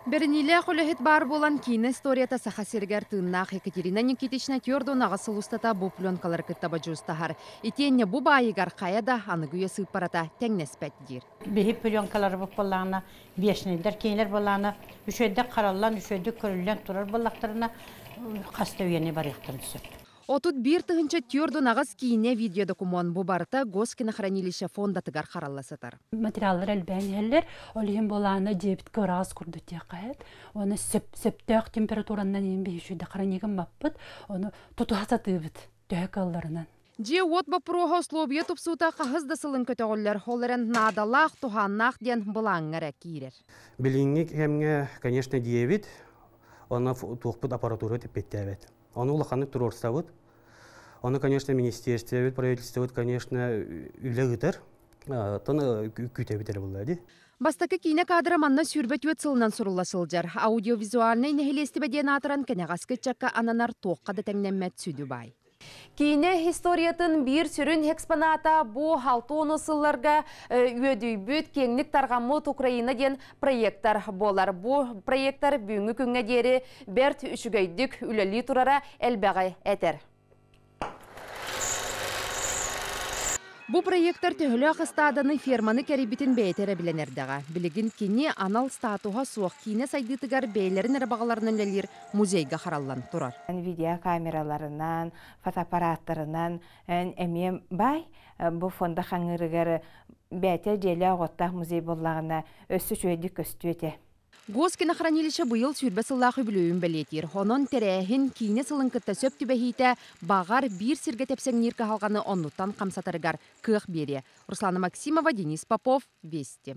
Бэриниилээх үлэһит баар буолан киинэ историята Саха сиригэр тыыннаах Екатерина Никитична 48 сыл устата бу пленкалары кытта бодьуустаһар. Итиэннэ бу баайыгар хайа да аныгы үйэ сыыппарата тэҥнэспэт диир. Биһи пленкаларбыт буоллаҕына, вечныйдар кинилэр буоллаҕына, үчүгэйдик хараллан, үчүгэйдик көрүллэн турар буоллахтарына, хас да үйэни барыахтарын сөп. 31 048 киинэ видеодокумуон бу барыта Госкинохранилище фондатыгар харалла сытар. Материаллар элбээн иһэллэр, ол иһин буолаана дьиэбит кыраас курдук диэххэ Оны сөп сөптөөх температуранан иһин биһи үчүгэй хранигын баппыт, ону тутуһа сатыыбыт төһө кыалларынан. Дьиэ-уот боппуруоһа условия тупсуута хаһыс да сылын көтөҕүллэр, ол эрэн наадалаах, туһааннаах диэн былааҥҥа киирэр. Билиҥҥи кэмҥэ, конечно, диэбит, онно туохпут аппаратура типпиттээбэт. Ону улаханнык туруорсабыт. Ону, конечно, министерствобит, правительствобыт, конечно, үлэ ыытар. Оттон күүтэбит эрэ буолла дии. Бастакы киинэ кадра манна 24 сылынан сурулла сылдьар. Аудиовизуальнай нэһилиэстибэ диэн аатыран кэнэҕэски ыччакка ананар туохха да тэҥнэммэт сүдү баай. Киинэ историятын биир сүрүн экспоната бу 60 сылларга үөдүйбүт, киэҥник тарҕаммыт Украина диэн проектор буолар. Бу проектор бүгүҥҥү күҥҥэ диэри бэрт үчүгэйдик үлэлии турара элбэҕи этэр. Бу проектор төһөлөөх ыстааданы, ферманы кэрийбитин бэйэтэ эрэ билэн эрдэҕэ. Билигин кини анал статуһа суох киинэ сайдыытыгар бэйэлэрин эрэ баҕаларынан үлэлиир музейга хараллан турар. Видеокамераларынан, фотоаппараттарынан эмиэ баай. Бу фонда хаҥыырыгар бэйэтэ дьиэлээх оҕоттоох музей буоллаҕына өссө үчүгэйдик көстүө этэ. Госкинохранилище быйыл 20 сыллаах үбүлүөйүн бэлиэтиир. Онон тэрээһин киинэ сылын кытта сөп түбэһиитэ баҕар биир сиргэ тэпсэҥниир кыһалҕаны оннуттан хамсатарыгар кыах биэриэ. Руслана Максимова, Денис Попов, Вести.